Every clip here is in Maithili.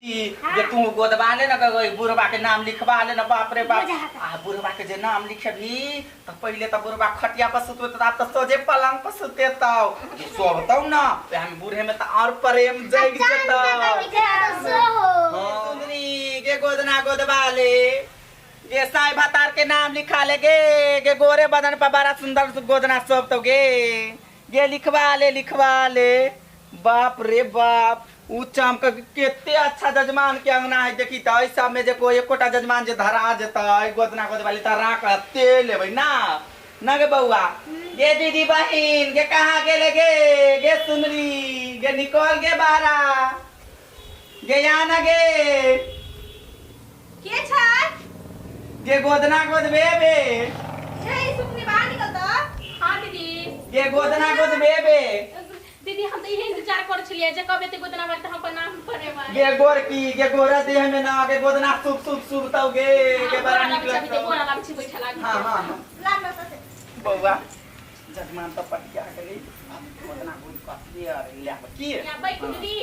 जे तू गोदबा ले ना गई बुढ़वा के नाम लिखवा ले ना बाप रे बाप। आ बुढ़वा के जे नाम लिखेबी त पहिले त बुढ़वा खटिया पर सुतबे त आब त सोझे पलंग पर सुतेतौ। जे शोभतौ ना वएह में बूढ़े में त और प्रेम जगि जेतौ। सुंदरी गे गोदना गोदबा ले गे साई भतार के नाम लिखा ले गे गे गोरे बदन पर बड़ा सुंदर गोदना शोभतौ गे गे लिखवा ले लिखवा ले। बाप रे बाप उ चमक केते अच्छा जजमान के अंगना है देखी त ऐ सब में जे कोई एकोटा जजमान जे धरा जेतै गोदना गोदवाली त राख ते लेबै ना ना गे बौआ गे दीदी बहिन गे कहाँ गेले गे गे सुनरी गे निकल गे बाहरा गे यहाँ ना गे के छै गे गोदना गोदबेबे छै सुपनी बाहर निकल त। हाँ दीदी। गे गोदना गोदबेबे। दीदी हम तो इहे इंतजार कर छलियै जे कब एते गोदना वाली त हम अपन नाम पढ़ेबै। गे गोरकी गे गोरा देह में ना गे गोदना सुप सुप सुप तौ गे गे बड़ा नीक लगतौ। गोरा लागै छै बैठा लागी। हां हां हां लागल त बौआ जजमान त पटिया गेली अब गोदना गोद कथी अरे ले की या बैठू दीदी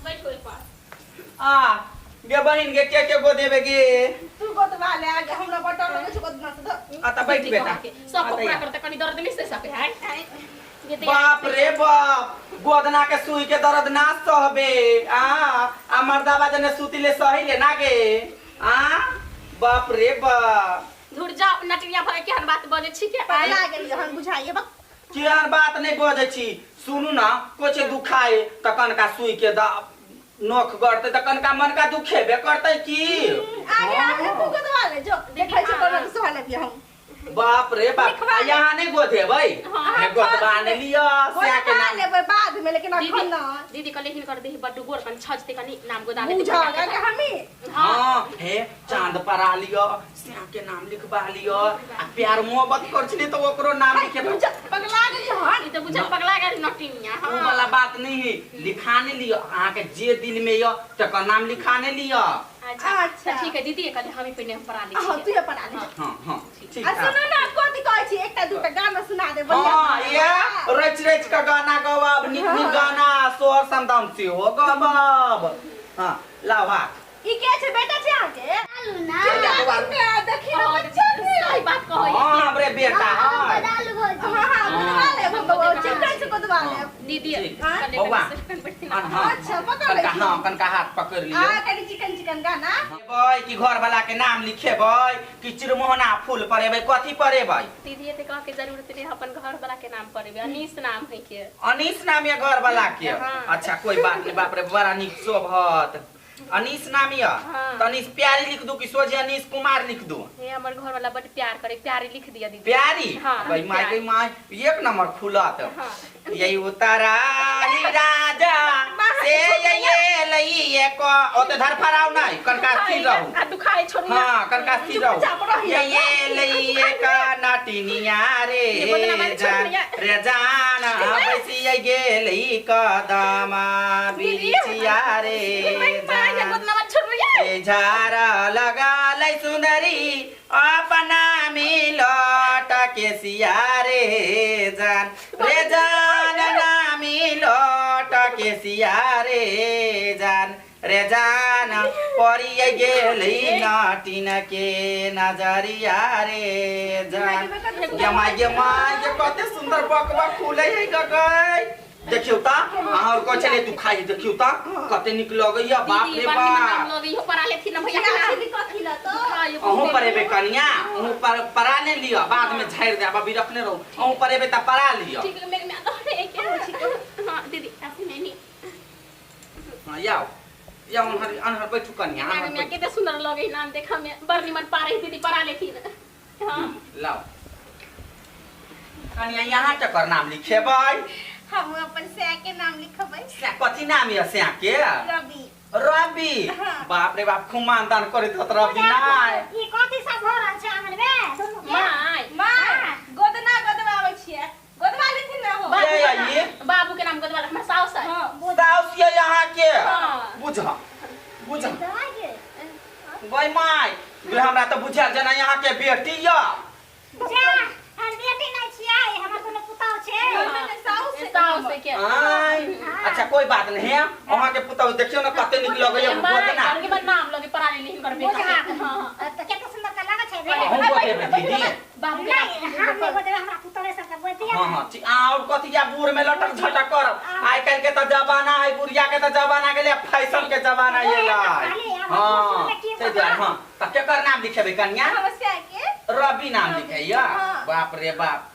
बैठू ओइ पर। आ गे बहिन गे के के गोदेबे गे तू गोदवा ले आगे हमरा बटर लगै छै गोदना से ध। आ त बैठ बेटा। सब को पूरा करते कनी दर्द नहीं से सके है। बाप रे बाप गोदना के सुई के दर्द ना सहबे आ आ मर्दाबा जने सुती ले सही ले ना गे आ बाप रे बाप। धुर जाओ नटनिया भाई केहन बात बजै छी के पगला गेलियै हन बुझाइए बक। केहन बात नहीं बजै छी सुनू ना कोचे दुखाए त कनका सुई के द नोख गड़ते त कनका मनका दुखेबे करते की। आगे आगे तू गोदवा ले जो देखै छै कोना सोहा लेबियै हम। बाप रे बाप यहाँ नहीं गोदेबै हाँ, गोदबा ने लिअ स्या के नाम लेबै बाद में लेकिन अखन न। दीदी कहले हिनकर देह बड्ड गोर कनी छजते कनी नाम गोदा लेते बुझा के हमी। हां हे चांद परा लिअ स्या के नाम लिखबा लिअ आ प्यार मोहब्बत कर छली त ओकरो नाम लिखेबै। पगला गेली हन ई त बुझल पगला गेल नटिनिया। हां उ वाला बात नहीं है लिखाने लिअ अहाँ के जे दिल में य तकर नाम लिखाने लिअ। अच्छा अच्छा ठीक है दीदी कहले हमी पहिने हम पढ़ा लै हां तू पढ़ा ले। हां हां ठीक आ सुनो ना कथि कहै छी एकटा दूटा गाना सुना दे बढ़िया। हां ये रच रच के गाना गवाब नीक नीक गाना सोहर समदाउन सेहो गवाब। हां लाओ हाथ। ई के छै बेटा छै अहाँ के? आलू ना। देखी ना बच्चा के। सही बात कहै। हां हमरे बेटा हां। गोदालू भौजी। हां हां गोदवा ले बबुआ चिकन से गोदवा ले दीदी बौआ। अच्छा पकड़ ले। हां कनका हाथ पकड़ लियो। हां कनी चिकन चिकन गाना। लेबै कि घर वाला के नाम लिखेबै कि चिरमोहना फूल परेबै कथी परेबै? दीदी एते कह के जरूरत नहीं अपन घर वाला के नाम परेबै अनीस नाम है के। अनीस नाम या घर वाला के? अच्छा कोई बात नहीं बाप रे बड़ा नीक शोभत। अनीस नाम या त अनीस प्यारी लिख दू कि सोझे अनीस कुमार लिख दू? हे हमर घर वाला बड़ प्यार करे प्यारी लिख दिया दीदी। प्यारी? गई माय गई माय एक नंबर खुलत। यही उतारा ही राजा से ये लई को ओते धर फराव नहीं कनका स्थिर रहू। आ दुखाए छोड़ू। हां कनका स्थिर रहू। ये लई का नाटिनिया रे रे जाना बैसी गेली कदमा बिछिया रे झारा लगा लै सुंदरी अपना मिलट के सिया रे जान रे जान ना मिलट के सिया रे जान रे जान परी गेली नाटिन के नजरिया रे जान। गे माय गे माय गे कते सुंदर बकवा खुले है गगै देखियौ त अहाँ और कहै छलै दुखाइ देखियौ त कते नीक लगैया बाप रे बाप। लगैया परा लेथिन भैया कथी ल त अहूँ परेबै कनिया अहूँ परा ने लिअ बाद में झाड़ि देब अभी रखने रहू अहूँ परेबै त परा लिअ। ठीक है मेरे में अरे के हां दीदी ऐसे नहीं नहीं। हां याओ याओ अनहर अनहर बैठू कनिया। मैं कते सुंदर लगै नाम देखा में बड़ निमन पारै दीदी परा लेथिन। हां लाओ कनिया यहाँ केकर नाम लिखेबै? हम अपन स्या के नाम लिखबै। स्या कथी नाम य स्या के? रवि। रवि? बाप रे बाप खूब मानदान करैत होत रवि नाय। ई कथी सब भ रहल छै आंगन में? My my गोदना गोदवाबै छियै गोदवा लेथिन ना हो। बाबू के नाम गोदवा हमर साउस है। साउस य यहाँ के? बुझ बुझ गई my हमरा त बुझायल जेना यहाँ के बेटी य। जा हम बेटी नहीं छियै हमर कोनो पुतहु छै। साउस। साउस के आय अच्छा कोई बात नहीं है अहाँ के पुतौ देखियो ना कते नीक लगैया गोदना के बड़ नाम लगे परा लेली हिनकर बेटा बुझा के। हां त केते सुंदर त लागै छै रे हम गोदेबै दीदी बाबू के नहीं हम नहीं गोदेबै हमरा पुतोहे सबके गोदिया हाँ हाँ ठीक और कथी या बूढ़ में लटक झटक करब आइ काल्हि के तऽ जमाना है बुढ़िया के तऽ जमाना गेलै फैशन के जमाना ये हाँ ताहि दुआरे हाँ तऽ केकर नाम लिखेबै कन्या समस्या के रवि नाम लिखैया बाप रे बाप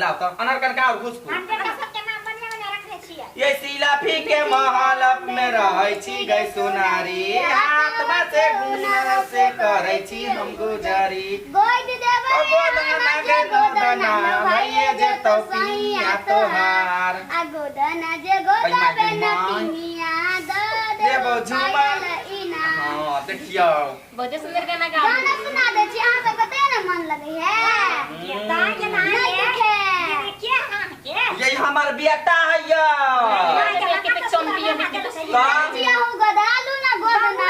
लाओ तऽ अनर कनका और घुसकू हम बेटा सबके नाम बढ़िया बढ़िया रखने छियै ये सिलाफी के महल में रहै छी गै सोनारी हाथवा से गुनर से करै छी हम गुजारी गोद देबै ओ गोदना गे गोदना भइए जेतौ पिया तोहार आ गोदना जे गोदबे न पिनिया द देबौ देबौ झुमर। पायल इना हाँ देखियौ बहुत सुंदर गाना गा गाना सुना दै छी अहाँ सबके ते ने मन लगै है दाय के नहीं नाम देखे के हाँ के ये हमर बेटा है यौ कतेक चम्पियन है कतेक का? जी अहूँ गदा लू ना गोदना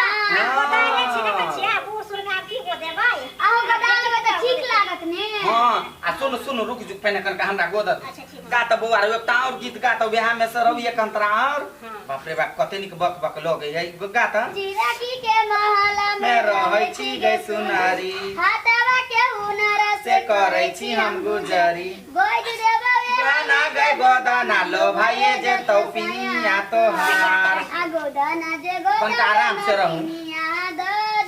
गोदाय नहि छी देखै छियै बूढ़ सूढ़ मे आब की गोदेबै अहूँ गदा लेबै तऽ ठीक लागत ने हाँ आ सुन सुन रुक जुक पहिने कनका हमरा गोदत अच्छा ठीक गा तऽ बौआ रौ एकटा और गीत गा तऽ बिहार में से रौ एक अंतरा और बाप रे बाप कते नीक बक बक लगै है गा तऽ चिरकी के महल में रहै छी गै सुनारी हाथवा के हुनर से करै छी हम गुजरी गोद देबै गाना गै गोदना लो भाइये जे तौ पिनिया तोहार आ गोदना जे गोदना कनिका आराम से रहू। पिनिया द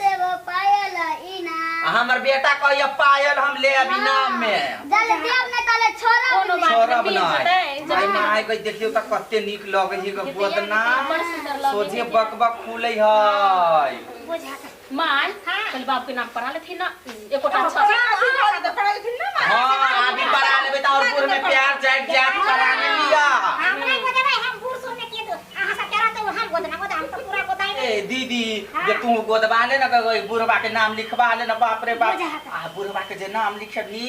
देबो पायल इना आ हमर बेटा कहैया पायल हम ले अभी नाम में जल देब ने ताले छोड़ब कोनो ने। बात छोड़ब नहीं, नहि जेतै, माय माय गै देखियौ तऽ कते नीक लगै है गै गोदना बड़ सुंदर लगै सोझे है। बक बक खुलै है बुझा माय कल बाप के नाम पढ़ा लेथिन ना एकोटा अच्छा हाँ अभी पढ़ा लेबै तऽ और पूर में प्यार जाग जाग पढ़ा ले लिया हम नहि गोदेबै हम बूढ़ सूढ़ मे के दो अहाँ सब के रहतै हम गोदना गोदा हम तऽ पूरा गोदाइ ए दीदी जे तू गोदबा ले ना गई बुढ़वा के नाम लिखवा ले ना बाप रे बाप आ बुढ़वा के जे नाम लिखेबी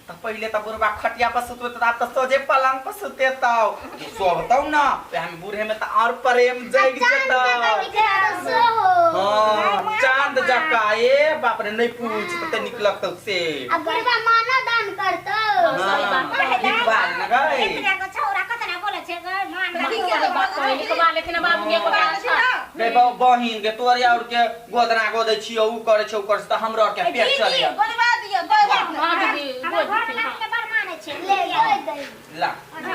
तऽ पहिले तऽ बुढ़वा खटिया पर सुतबे तऽ आब तऽ सोझे पलंग पर सुतेतौ जे शोभतौ ना वएह में बूढ़े में तऽ और प्रेम जगि चाँद जेतौ जकाँ निकलत सोहो हाँ चांद जका ए बाप रे नहीं पूछ कते नीक लगतौ से आ बुढ़वा मानो दान करतौ सही बात हाँ, लिखवा ले ना गई एतना गो छौरा कतना बोलै छै गै मान लिखवा लेथिन ना बाबू के एकोटा अच्छा गे बहिन के तोरे और के गोदना गोदै छियौ उ करै छौ उ करै छौ तऽ हमरो और के पेट चलैया गोदवा दियौ कोई बात नहीं हां दीदी हमरा गोद घर देथिन, में हाँ। बड़ मानै छै ले गोद दही ला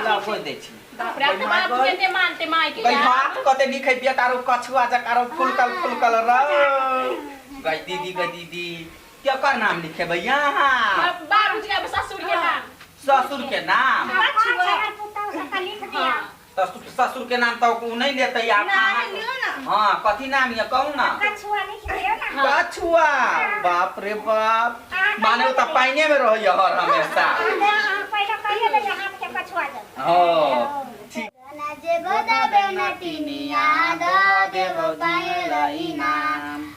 ला गोद दै छी बाप रे अब तऽ बाबू के मानते माय के गई हाथ कते नीक है बेटारो कछुआ जकारो फुलकल फुलकल रौ गई दीदी गई दीदी केकर नाम लिखे भैया बाबू जी के ससुर के नाम ससुर के नाम पुतहु सबके लिख दिअ तऽ ससुर के नाम तऽ उ नहीं लेतै आब नहीं लियो ना। हाँ कथी नाम ये कहू ना कछुआ लिख दियौ ना कछुआ बाप रे बाप माने उ तऽ पाइने में रहैया हर हमेशा अहाँ पहिले कहियो देलियै हाथ के कछुआ जब हाँ ठीक गोदना जे गोदबे न टिनिया द देबो पायल इना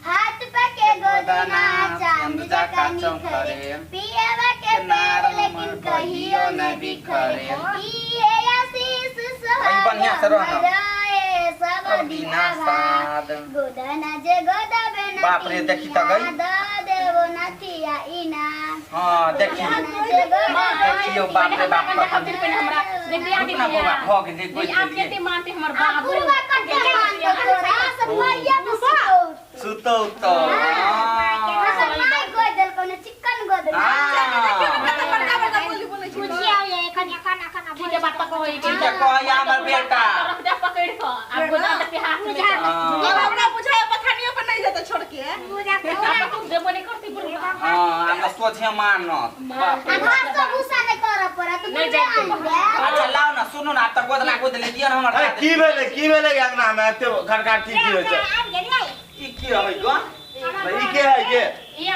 हाथ पके गोदना चांद जकाँ निखरे पियवा के पेड़ लेकिन कहियो न बिखरे इहे आशीष कहीं बढ़िया से रह ना। रहे सब सब दिना दिना साथ साथ। गोदना जे गोदबे न बाप रे, देखी तऽ गई। टिनिया द देबो नथिया इना हाँ देखी गोदना जे गोदबे देखियौ बाप रे बाप देखा दिन पहिने हमरा देखिया रुक ना बौआ, भऽ गेलै, गोदि आप देलियै। कते मानते हमर आ बाबू बुढ़वा कते मानतौ तोरा सफाइया पर सुतौ सुतौ तऽ हमर माय गोद देलकौ ने चिकन गोद हाँ। बड़का बड़का बोली बोलै छी बुझियौ ये एखन एखन एखन ठीक है बात पकड़ ठीक है कहैया हमर बेटा रख दे पकड़ के आप गोदा के हाथ में हाँ। अब हमरा बुझाय बथानियो पर नहीं जेतै छोड़ के बुझा आप तुम देबो नहीं करती बुढ़वा हाँ हमरा सोझे मानत बाप आ रे घर से भूसा नहीं करऽ पड़त नहीं बुढ़वे जाइते। आनि दे अच्छा लाओ ना सुनू ना आब तऽ गोदना गोद ले दियौ ना हमर अरे की भेलै की भेलै अंगना में एते खड़खड़ की की होइ छै आबि गेलियै ई की रहै गो ई के है के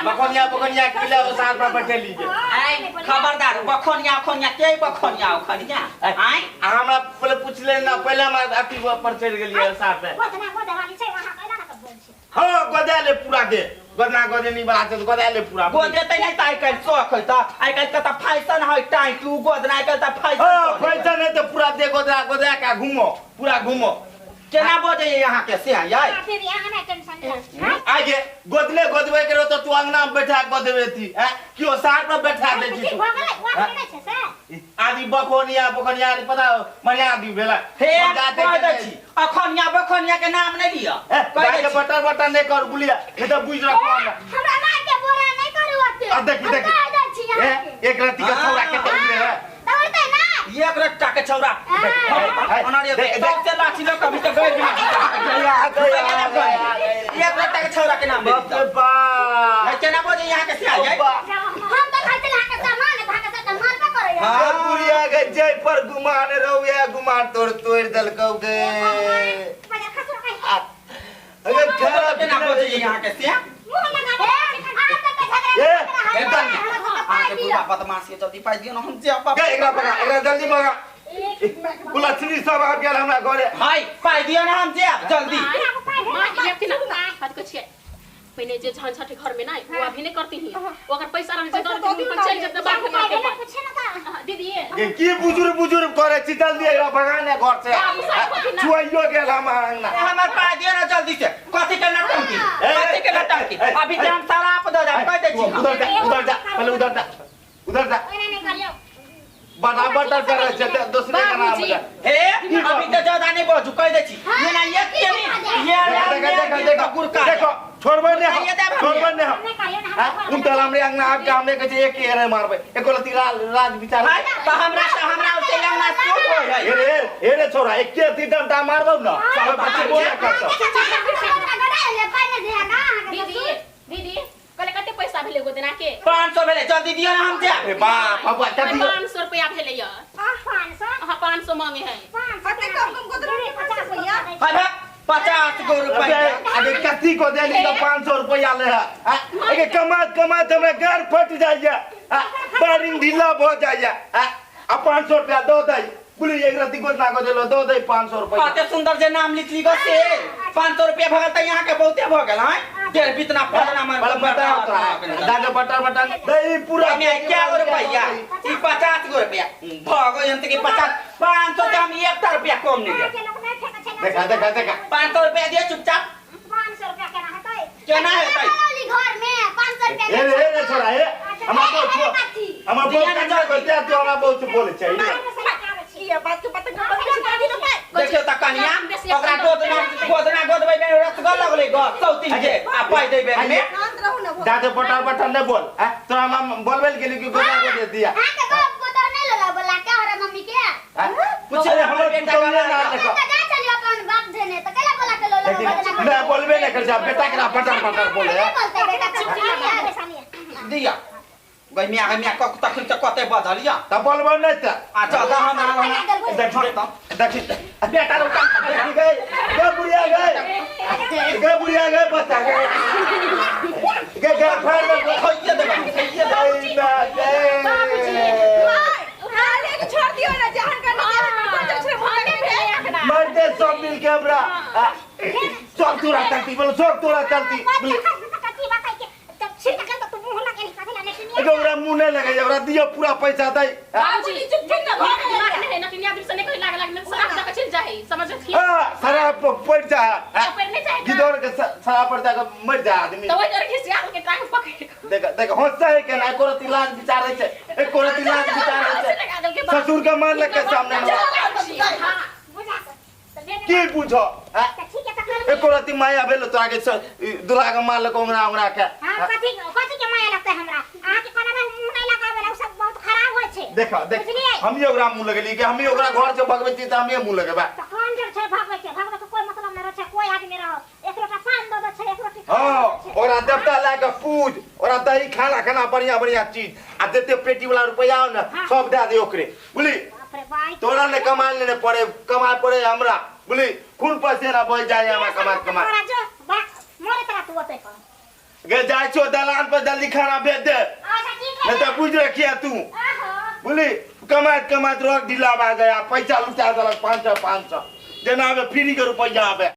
बखनिया बखनिया किला साथ पर बैठेली के आय खबरदार बखनिया खनिया के बखनिया खनिया आय आ हमरा पहिले पूछले ना पहिले हमरा अथी पर चढ़ि गेलियै साथ में गोदना गोदवाली छै वहाँ कैला ना बोल छै हाँ गोदा ले पूरा दे गोदना गोदनी बड़ा छै गोदा ले पूरा गोद देतै नहीं तऽ आइ काल्हि शौक है तऽ आइ काल्हि के तऽ फैशन है टाइट उ गोदना आइ काल्हि तऽ फैशन हाँ फैशन है तो पूरा दे गोदरा गोदरा का घूमो पूरा घूमो केना बजैए अहाँ के से आय फिर यहाँ नहीं टेंशन लिअ आय आगे गोदले गोदबे के तो तू अंगना में बैठा के गोदबे थी हैं क्यों साथ में बैठा दे छी ठीक भऽ गेलै वाह नहि छै से आदि बकोनिया बकोनिया नहीं पता मरिया आदि भेला हे कह दै छी अखनिया बखनिया के नाम नहीं लिअ कह दै छी। बटर बटर नहीं कर बुलिया नहीं तो बुझ रखो हमरा हमरा माय के बोरा नहीं करू ओते आ देखी हम देखी कह दै छी ए, अहाँके एक रत्ती के छौड़ा के तोड़ले है दौड़तै ना एक रट्टा के छौड़ा अनारिया सबसे लाठी लऽ कभी तो गैर बिना गया गया गया एक रट्टा के छौड़ा के नाम दे बाप रे बाप है केना बोजे यहाँ के से आ जाए हम तो खाइ छलै अहाँके सामान अहाँके सबटा मारबे करैया हाँ। बुढ़िया के जय पर गुमान रहुया गुमान तोड़ तोड़ देलकौ गे पहिले खसरो कहि अरे खराब केना बोजे यहाँ के से मुँह लगा दे अहाँ सबके झगड़ा ए, नहि ए, करऽ, हमरा सबके अहाँ पाइ के दिअ। बुढ़ा बदमाश ये जल्दी पाइ दियौ न हम जे बाप गे एकरा पका एकरा जल्दी पका कुलक्षणी सब आबि गेल हमरा घरे हाय पाइ दियौ न हम जे जल्दी माँ ये कि ना बात को छियै पहिने जे झंझट घर में नहीं वो अभी नहीं करती ही वो अगर पैसा रह जे पैसा दो दऽ दिन दियौ पर चलि ना। जेतै बाप पाइ के देने पूछे ना तऽ दीदी ये गे की बुजुर्ग बुजुर्ग करे छी जल्दी एकरा भगा ने घर से बाबू साहब होथिन ना। छुआइयो गेल हम अंगना हमर पाइ दियौ न जल्दी से कथी के नटंकी कथी के नटंकी अभी जे हम शराब दऽ जाब कह दै छी उधर जा उधर जा पहले उधर जा उधर जा ओना नहि करियौ बड़ा बटर करे छै दूसरे के नाम बाबूजी। ले हे अभी तो ज्यादा नहीं बोझू कह दै छी ये ना एक के नहीं ये देखा देखा देखा गुरका देखो छोड़बै नहीं हम ये देब हम। छोड़बै नहीं हम नहि करियौ ने हाँ, हमरा उन तल हमरे अंगना आबि के हमरे कहै छै एक एरे मारबै एको रति राज विचार हाय तो हमरा से हमरा उसे अंगना क्यों होय है हे रे हे रे छोरा एके अथी डंडा मारबौ न सब बच्चे बोले करतौ दीदी दीदी कहले कते पैसा भेलै गोदना के 500 भेलै जल्दी दियौ ना हम जायब ए बाप बाबा कथी 500 रुपया भेलै या 500 हां 500 मांगे है कते कम कम गोदना के 50 रुपया अरे 50 गो रुपया अरे कथी को देली तो 500 रुपया ले है अरे कमात कमात हमरा घर फट जाइया बारिंग ढीला भ जाइया आ 500 रुपया दो दई बोली एक रति गोदना को देलो दो दई 500 रुपया कते सुंदर जे नाम लिख ली गो से 500 रुपया भगल त यहाँ के बहुते भ गेल हैं डेढ़ बितना फलना मन बड़ा बताओ तोरा दादा बटर बटर दई पूरा में क्या गो रुपया ई 50 गो रुपया भ गो यंत के 50 500 त हम 1 रुपया कम नहीं देब देखा देखा देखा 500 रुपया दिए चुपचाप 500 रुपया केना हेतै केना हेतै घर में 500 रुपया हे रे हे रे छोरा हे हमरा बहुत हमरा बहुत कंजा करते तू हमरा बहुत बोले चाहिए ये बात के पता नहीं पता नहीं पाए देखियो त कनिया ओकरा गोदना गोदना गोदबै में रसगल लगलै गो सौतीन के आ पाइ देबै में शांत रहू ना दादा बटर बटर नहीं बोल हैं तोरा हम बोलबे गेली कि गोदना गोदे दिया हां के बाप को तो नहीं लोला बोला क्या हो रहा मम्मी के पूछे हमर बेटा बेटा ना देखो तो जा चलियो अपन बाप देने तो केला बोला के लोला लेकिन मैं बोलबे नहीं कर जा बेटा के बटर बटर बोले नहीं बोलते बेटा चुप दिया गई मिया गई मिया कक तखन त कते बदलिया त बोलबो नहीं त आ चल हम देखी देखी बेटा रुका देखी गए गए बुढ़िया गए गए बुढ़िया गए बता गए गए गए फाड़ दे खइये देबै खइये देबै बाबूजी हां लेके छोड़ दियो ना जहान का ना जहान छै मुंह लगे मर दे सब मिल के हमरा सब तोरा चलती बोलो सब तोरा चलती बोले ओकरा मुंह नहीं लगे ओकरा दियो पूरा पैसा दे बाबूजी चुप चुप ना दिमाग नहीं है ना कि आदमी से नहीं कहीं लाग लाग में शराब दके चल जाए समझ रखिए हां शराब पड़ जा पड़ नहीं जाए गिदौर के शराब पर जाके मर जा आदमी तो वही डर घिसिया के टांग पकड़ देख देख होता है के ना एको रति लाज विचार है छै एको रति लाज विचार है छै ससुर के मार लग के सामने की बुझो एको रति माया भेलो तोरा के दुल्हा के मार लग ओंगरा ओंगरा के हां कथि कथि के माया लगतै हमरा अहाँ के कोना मुंह नहीं लगावे ला उ सब बहुत खराब होय छै देखा देख हम ही ओकरा मुंह लगेली कि हम ही ओकरा घर से भगबै छी त हम ही मुंह लगेबा त कोन जर छै भगबै के भगबै के कोई मतलब नहीं रहै छै कोई आदमी रहो एक रोटा पान दऽ दै छै एक रोटी हां ओकरा देवता ला के पूज ओकरा दही खाना खाना बढ़िया बढ़िया चीज आ जते पेटी वाला रुपया हो ना सब दे दे ओकरे बुझली तोरा ने कमाए लेने पड़े कमाए पड़े हमरा बुझली खून पसीना बह जाए हमरा कमा कमा तोरा जो मोरे तोरा तू ओते कर गे जाय छो दलान पर जल्दी खाना भेज दे अच्छा ठीक है नहीं तो बुझ रखिया तू बुझली कमात कमात रोग ढीला भा गया पैसा लुटा देलक 500 500 जेना आबे फ्री के रुपया आबे।